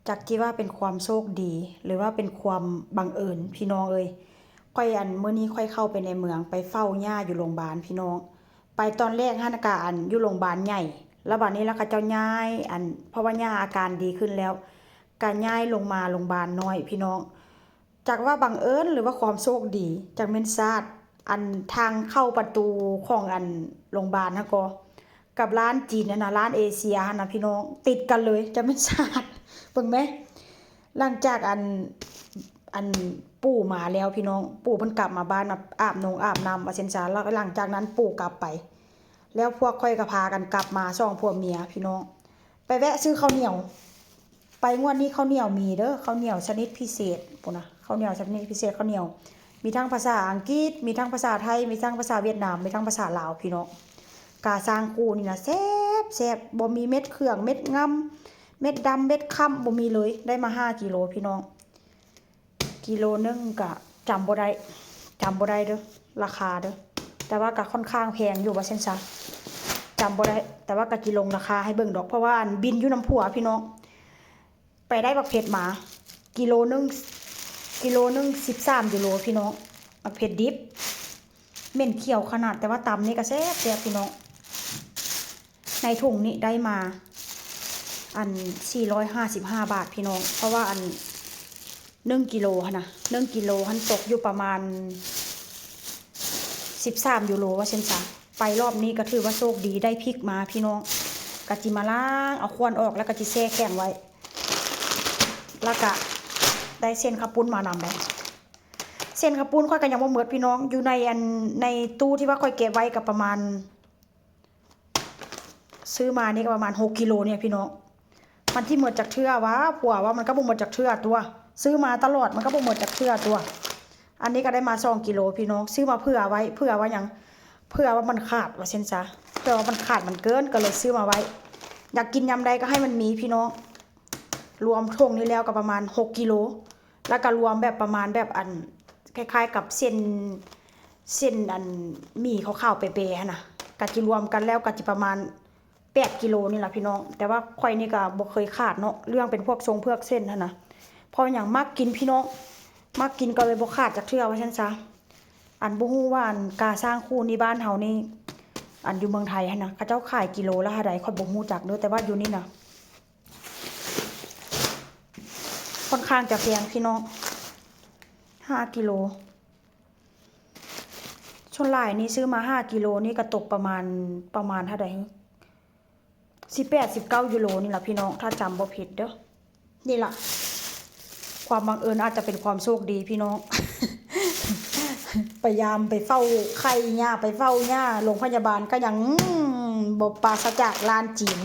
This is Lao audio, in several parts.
ຈັກຊິວ່າເປັນຄວາມໂຊກດີ ຫຼືວ່າເປັນຄວາມບັງເອີນພີ່ນ້ອງເອີຍ. ຂ້ອຍ ອັນ ມື້ນີ້ຂ້ອຍເຂົ້າໄປໃນເມືອງ ໄປເຝົ້າຍ່າຢູ່ໂລງບານພີ່ນ້ອງ. ໄປຕອນແລກຫັ້ນກະ ອັນ ຢູ່ໂລງບານໃຫຍ່ ແລ້ວບາດນີ້ລະເຂົາເຈົ້າຍ້າຍ ອັນ ເພາະວ່າຍ່າອາການດີຂຶ້ນແລ້ວ ກະຍ້າຍລົງມາໂລງບານນ້ອຍພີ່ນ້ອງ. ຈັກວ່າບັງເອີນ ຫຼືວ່າຄວາມໂຊກດີ ຈັກແມ່ນຊາດ ອັນ ທາງເຂົ້າປະຕູຂອງ ອັນ ໂລງບານຫັ້ນກໍ ກັບຮ້ານຈີນຫັ້ນນະ ຮ້ານເອເຊຍຫັ້ນນະພີ່ນ້ອງ ຕິດກັນເລີຍ ຈັກແມ່ນຊາດ. ເບິ່ງແມ ຫຼັງຈາກ ອັນ ອັນ ປູ່ມາແລ້ວພີ່ນ້ອງ ປູ່ເພິ່ນກັບມາບ້ານ ອາບນົງອາບນ້ຳວ່າຊັ້ນຊະ ແລ້ວຫຼັງຈາກນັ້ນປູ່ກັບໄປ ແລ້ວພວກຂ້ອຍກໍພາກັນກັບມາສອງຜົວເມຍພີ່ນ້ອງ. ໄປແວະຊື້ເຂົ້າໜຽວ ໄປງວດນີ້ເຂົ້າໜຽວມີເດີ ເຂົ້າໜຽວຊະນິດພິເສດພຸ້ນນະ ເຂົ້າໜຽວຊະນິດພິເສດ ເຂົ້າໜຽວມີທັງພາສາອັງກິດ ມີທັງພາສາໄທ ມີທັງພາສາຫວຽດນາມ ມີທັງພາສາລາວພີ່ນ້ອງ. ກາຊ້າງຄູ່ນີ້ນະແຊບໆ ບໍ່ມີເມັດເຂືອງ ເມັດງຳ ເມັດດຳ ເມັດຄ້ຳ ບໍ່ມີເລີຍ. ໄດ້ມາຫ້າກິໂລພີ່ນ້ອງ. ກິໂລໜຶ່ງກະຈຳບໍ່ໄດ້ ຈຳບໍ່ໄດ້ເດີ ລາຄາເດີ ແຕ່ວ່າກະຂ້ອນຂ້າງແພງຢູ່ວ່າຊັ້ນຊະ ຈຳບໍ່ໄດ້ ແຕ່ວ່າກະຊິລົງລາຄາໃຫ້ເບິ່ງດອກ ເພາະວ່າ ອັນ ບິນຢູ່ນຳຜົວພີ່ນ້ອງ ໄປໄດ້ບັກເຜັດມາ ກິໂລໜຶ່ງ ກິໂລໜຶ່ງສິບສາມຢູໂຣພີ່ນ້ອງ ບັກເຜັດດິບ ເໝັນຂຽວຂະໜາດ ແຕ່ວ່າຕຳນີ້ກະແຊບໆ ພີ່ນ້ອງ. ໃນຖົງນີ້ໄດ້ມາ ອັນ ສີ່ຮ້ອຍຫ້າສິບຫ້າບາດພີ່ນ້ອງ ເພາະວ່າ ອັນ ໜຶ່ງກິໂລຫັ້ນນະ ໜຶ່ງກິໂລຫັ້ນຕົກຢູ່ປະມານສິບສາມຢູໂຣວ່າຊັ້ນຊະ. ໄປລອບນີ້ກໍຖືວ່າໂຊກດີ ໄດ້ພິກມາພີ່ນ້ອງ. ກະຊິມາລ້າງເອົາຂວັນອອກ ແລ້ວກະຊິແຊ່ແຂງໄວ້ ແລ້ວກະໄດ້ເສັ້ນເຂົ້າປຸ້ນມານຳເດ້. ເສັ້ນເຂົ້າປຸ້ນຂ້ອຍກໍຍັງບໍ່ໝົດພີ່ນ້ອງ ຢູ່ໃນ ອັນ ໃນຕູ້ທີ່ວ່າຂ້ອຍເກັບໄວ້ກໍປະມານ ຊື້ມານີ້ກໍປະມານຫົກກິໂລນີ້ພີ່ນ້ອງ. ມັນຊິໝົດຈັກເທື່ອວະ ຜົວວ່າມັນກໍບໍ່ໝົດຈັກເທື່ອຕົວະ ຊື້ມາຕະຫຼອດມັນກໍບໍ່ໝົດຈັກເທື່ອຕົວະ. ອັນນີ້ກໍໄດ້ມາສອງກິໂລພີ່ນ້ອງ ຊື້ມາເຜື່ອໄວ້ ເຜື່ອວ່າຫຍັງ ເຜື່ອວ່າມັນຂາດວ່າຊັ້ນຊະ ເຜື່ອວ່າມັນຂາດມັນເກີນ ກໍເລີຍຊື້ມາໄວ້ ຢາກກິນຍາມໃດກໍໃຫ້ມັນມີພີ່ນ້ອງ. ລວມຖົງນີ້ແລ້ວກໍປະມານຫົກກິໂລ ແລ້ວກໍລວມແບບປະມານແບບ ອັນ ຄ້າຍໆ ກັບເສັ້ນ ເສັ້ນ ອັນ ໝີ່ຂາວໆ ແປໆ ຫັ້ນນະ ກະຊິລວມກັນແລ້ວກະຊິປະມານແປດກິໂລນີ້ລະພີ່ນ້ອງ. ແຕ່ວ່າຂ້ອຍນີ້ກະບໍ່ເຄີຍຂາດເນາະ ເລື່ອງເປັນພວກຊົງເຜືອກເສັ້ນຫັ້ນນະ ເພາະຫຍັງ ມັກກິນພີ່ນ້ອງ ມັກກິນກໍເລີຍບໍ່ຂາດຈັກເທື່ອວ່າຊັ້ນຊະ. ອັນ ບໍ່ຮູ້ວ່າ ອັນ ກາຊ້າງຄູ່ນີ້ບ້ານເຮົານີ້ ອັນ ຢູ່ເມືອງໄທຫັ້ນນະ ເຂົາເຈົ້າຂາຍກິໂລລະເທົ່າໃດ ຂ້ອຍບໍ່ຮູ້ຈັກເດີ ແຕ່ວ່າຢູ່ນີ້ນະ ຂ້ອນຂ້າງຈະແພງພີ່ນ້ອງ ຫ້າກິໂລ. ສ່ວນຫຼາຍນີ້ຊື້ມາຫ້າກິໂລນີ້ກໍຕົກປະມານ ປະມານເທົ່າໃດ ສິບແປດ ສິບເກົ້າຢູໂຣນີ້ລະພີ່ນ້ອງ ຖ້າຈຳບໍ່ຜິດເດີ. ນີ້ລະ ຄວາມບັງເອີນອາດຈະເປັນຄວາມໂຊກດີພີ່ນ້ອງ ໄປຢາມ ໄປເຝົ້າໄຂ້ຍ່າ ໄປເຝົ້າຍ່າໂລງພະຍາບານ ກໍຍັງບໍ່ປາສະຈາກຮ້ານຈີນ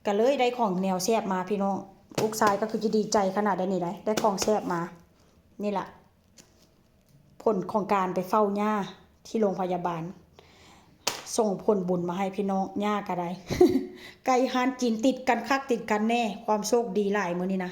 ກໍເລີຍໄດ້ຂອງແນວແຊບມາພີ່ນ້ອງ. ລູກຊາຍກໍຄືຈະດີໃຈຂະໜາດໃດນີ້ໄດ໋ ໄດ້ຂອງແຊບມາ. ນີ້ລະ ຜົນຂອງການໄປເຝົ້າຍ່າທີ່ໂລງພະຍາບານ ສົ່ງຜົນບຸນມາໃຫ້ພີ່ນ້ອງ. ຍ່າກໍໄດ້ ໃກ້ຮ້ານຈີນ ຕິດກັນຄັກຕິດກັນແນ່. ຄວາມໂຊກດີຫຼາຍມື້ນີ້ນະ.